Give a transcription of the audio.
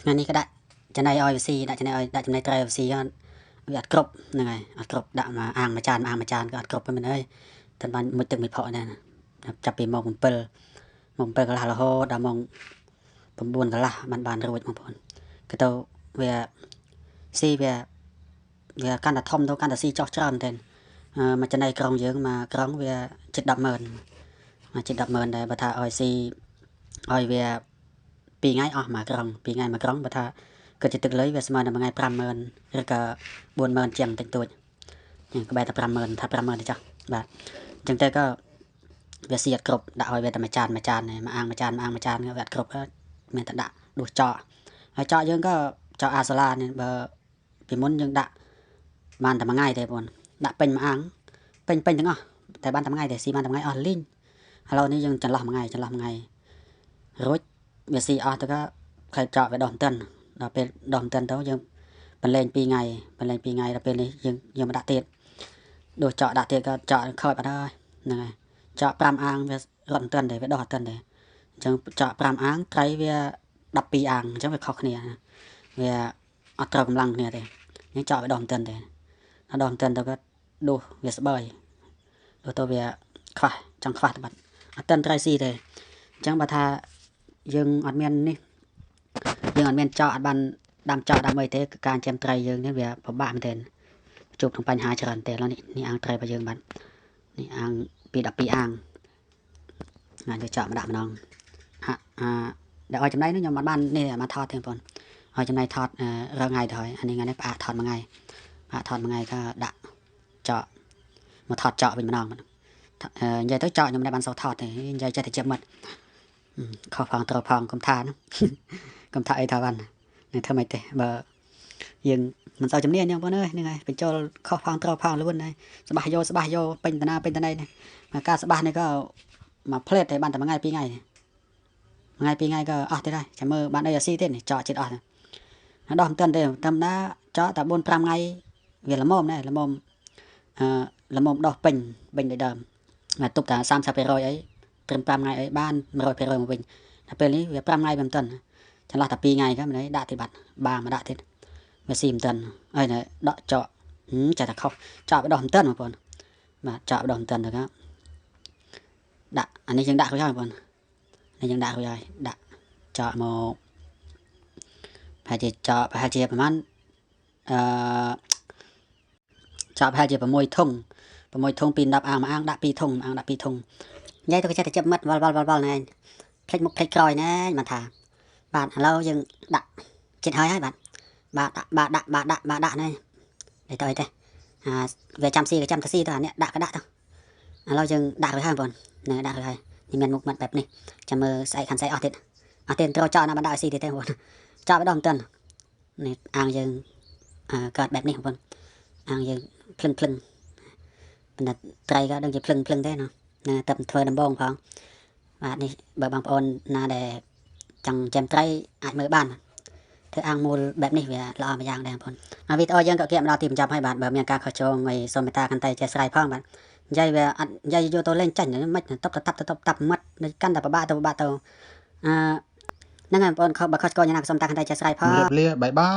ថ្ងៃនេះក៏ដាក់ចំណីឲ្យវាស៊ីដាក់ចំណីឲ្យដាក់ចំណីត្រីឲ្យវាស៊ីវាអត់គ្រប់ហ្នឹងហើយអត់គ្រប់ដាក់មកអាងមួយចានអាងមួយចានក៏អត់គ្រប់ដែរមែនហើយតែបានមួយទឹកមួយផកដែរចាប់ពីម៉ោង7ម៉ោង7កន្លះរហូតដល់ម៉ោង9កន្លះបានរួចបងប្អូនគឺទៅវាស៊ីវាវាកាន់តែធំទៅកាន់តែស៊ីចោះច្រើនមែនទែនមួយចំណីក្រុងយើងមកក្រុងវាជិត100000មកជិត100000ដែរបើថាឲ្យស៊ីឲ្យវា2ថ្ងៃអស់មួយក្រុង2ថ្ងៃមួយក្រុងបើថាគិតជាទឹកលុយវាស្មើនឹងមួយថ្ងៃ50000ឬក៏40000ជាងតិចតួចក្បែរតែ50000ថា50000ទៅចុះបាទអញ្ចឹងទៅក៏វាស៊ីអត់គ្រប់ដាក់ឲ្យវាតែមួយចានមួយចានមួយអាងមួយចានមួយអាងមួយចានវាអត់គ្រប់មានតែដាក់ដួសចកហើយចកយើងក៏ចកអាសូឡានេះបើពីមុនយើងដាក់បានតែមួយថ្ងៃទេបងដាក់ពេញមួយអាងពេញពេញទាំងអស់តែបានតែមួយថ្ងៃទេស៊ីបានតែមួយថ្ងៃអស់លីងឥឡូវនេះយើងចន្លោះមួយថ្ងៃចន្លោះមួយថ្ងៃរួចវាស៊ីអស់ទៅក៏ខ្លាចចកវាដោះមិនដល់ពេលដោះមិនទៅយើងបន្លែង2ថ្ងៃបន្លែង2ថ្ងៃដល់ពេលនេះយើងយកមកដាក់ទៀតដួសចកដាក់ទៀតក៏ចកខូចបាត់ហើយហ្នឹងហើយចក5អាងវារត់មិនទាន់ទេវាដោះអត់ទាន់ទេអញ្ចឹងចក5អាងត្រីវា12អាងអញ្ចឹងវាខុសគ្នាវាអត់ត្រូវកម្លាំងគ្នាទេអញ្ចឹងចកវាដោះមិនទាន់ទេដល់ដោះមិនទាន់ទៅក៏ដួសវាស្បើយដួសទៅវាខ្វះចង់ខ្វះទៅបាត់អត់ទាន់ត្រីស៊ីទេអញ្ចឹងបើថាយើងអត់មាននេះយើងអត់មានចកអត់បានដាំចកដាំអីទេការចិញ្ចឹមត្រីយើងនេះវាពិបាកមែនទែនជួបនឹងបញ្ហាច្រើនទេឥឡូវនេះនេះអាងត្រីរបស់យើងបាទនេះអាងពី12អាងណាយកចកមកដាក់ម្ដងហាក់អាដែលឲ្យចំណៃនេះខ្ញុំអត់បាននេះបានថតទេបងប្អូនឲ្យចំណៃថតរាល់ថ្ងៃទៅហើយអានេះថ្ងៃនេះផ្អាកថតមួយថ្ងៃផ្អាកថតមួយថ្ងៃក៏ដាក់ចកមកថតចកវិញម្ដងនិយាយទៅចកខ្ញុំមិនដែលបានសូវថតទេនិយាយចេះតែជាមិត្តខុសផងត្រូវផងកុំថាណាកុំថាអីថាបាននឹងធ្វើម៉េចទេបើយើងមិនសូវជំនាញបងប្អូនអើយហ្នឹងហើយបញ្ចូលខុសផងត្រូវផងលឿនហើយស្បាស់យកស្បាស់យកពេញតាណាពេញតាណីនេះការស្បាស់នេះក៏មួយផ្លេតតែបានតែមួយថ្ងៃពីរថ្ងៃមួយថ្ងៃពីរថ្ងៃក៏អស់ទៀតហើយចាំមើលបានអីអាស៊ីទៀតនេះចកចិត្តអស់ដោះមិនទាន់ទេតាមណាចកតែ4 5ថ្ងៃវាល្មមដែរល្មមអឺល្មមដោះពេញពេញដូចដើមមកទប់តែ30%អីត្រឹម5ថ្ងៃអីបាន100%មកវិញតែពេលនេះវា5ថ្ងៃមិនទាន់ចន្លោះតែ2ថ្ងៃក៏មិនដាក់ទៀតបាត់បាមកដាក់ទៀតវាស៊ីមិនទាន់ហើយដកចកចេះតែខុសចកបដោះមិនទាន់បងប្អូនបាទចកបដោះមិនទាន់ទៅក៏ដាក់អានេះយើងដាក់រួចហើយបងប្អូននេះយើងដាក់រួចហើយដាក់ចកមកប្រហែលជាចកប្រហែលជាប្រហែលអឺចកប្រហែលជា6ធុង6ធុងពី10អាងមួយអាងដាក់2ធុងអាងដាក់2ធុងនិយាយទៅក៏ចេះតែជិបមិត្តវល់វល់វល់វល់ណែភ្លេចមុខភ្លេចក្រោយណែមិនថាបាទឥឡូវយើងដាក់ចិត្តហើយហើយបាទបាទដាក់បាទដាក់បាទដាក់បាទដាក់នេះនេះទៅអីទេអាវាចាំស៊ីក៏ចាំទៅស៊ីទៅអានេះដាក់ក៏ដាក់ទៅឥឡូវយើងដាក់រួចហើយបងប្អូននេះដាក់រួចហើយនេះមានមុខមាត់បែបនេះចាំមើលស្អែកខាងស្អែកអស់ទៀតអស់ទៀតត្រូវចោលណាបានដាក់ឲ្យស៊ីទៀតទេបងប្អូនចោលបដមិនទាន់នេះអាងយើងកើតបែបនេះបងប្អូនអាងយើងភ្លឹងភ្លឹងប៉ុន្តែត្រីក៏ដឹងជាភ្លឹងភ្លឹងទេណាណាតែធ្វើដំបងផងបាទនេះបើបងប្អូនណាដែលចង់ចិញ្ចឹមត្រីអាចមើលបានធ្វើអាងមូលបែបនេះវាល្អមួយយ៉ាងដែរបងប្អូនអាវីដេអូយើងក៏គៀកមកដល់ទីបញ្ចប់ហើយបាទបើមានការខុសឆ្គងអីសូមមេត្តាកាន់តែចេះស្រ័យផងបាទនិយាយវាអត់និយាយយកទៅលេងចាញ់មិនតបតបតបតបមាត់កាន់តែពិបាកទៅពិបាកទៅអឺហ្នឹងហើយបងប្អូនខុសបើខុសឆ្គងយ៉ាងណាក៏សូមតាកាន់តែចេះស្រ័យផង ជម្រាបលាបាយបាយ។